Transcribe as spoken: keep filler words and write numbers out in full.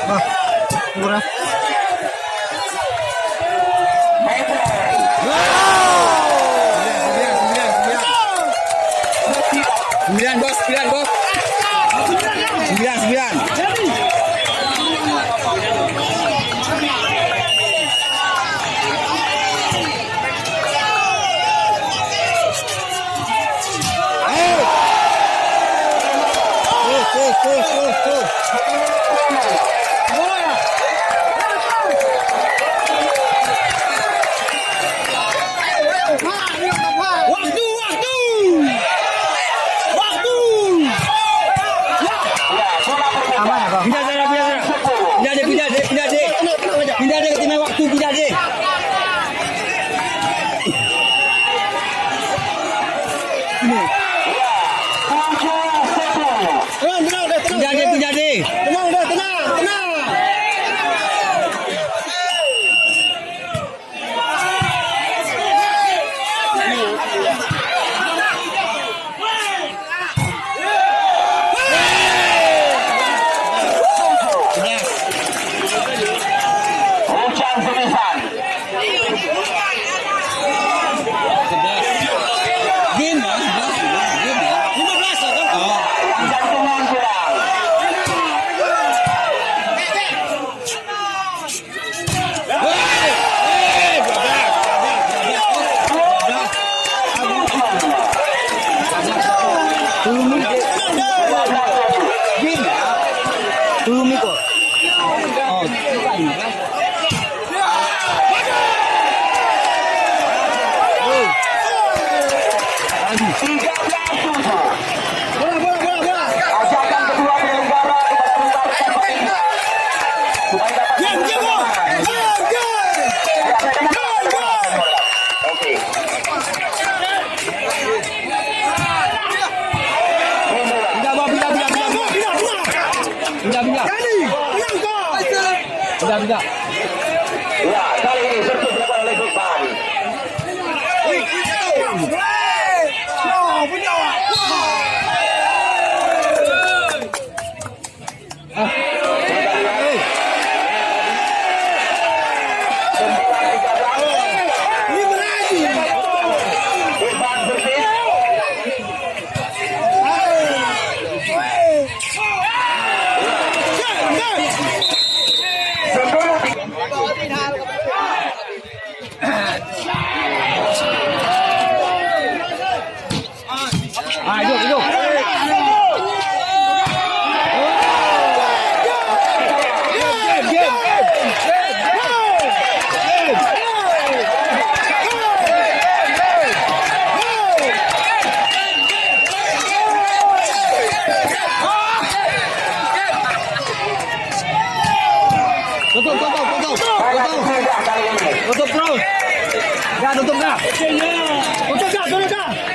Bah, murah. Sembilan, bos, sembilan, bos. Sembilan, sembilan. Tuh, tuh, tuh, tuh, tuh. Waktu, waktu. Waktu. Aman, Abang. Pindah, pindah, pindah, pindah. Pindah deh, pindah deh, pindah deh. Pindah deh, kena waktu, pindah deh. Tenang, tenang, tenang. Pindah deh, pindah deh. Tenang, dah, tenang, tenang. Hujan semisan. Game, Bang, sebelas, game, Bang. Lima belas lah, kan? Oh. Jantungan kurang. Hei! Hei! Turun ni, dek. Turun ni kau. Oh, bukan, kan? Tiga belas tujuh. Bola, bola, bola, bola. Ajakan kedua penyelenggara kita sebentar sampai ini. Supaya dapat. Game, game, bola. Game, game. Game, game. Oke. Pindah, Bang, pindah, pindah, pindah, pindah. Pindah, pindah. Pindah, pindah. Ya, kali ini servis dilakukan oleh Lukman. Ah, hidup, hidup. Tutup, tutup, tutup, tutup. Tutup terus. Dah, tutup dah. Tutup dah, tutup dah.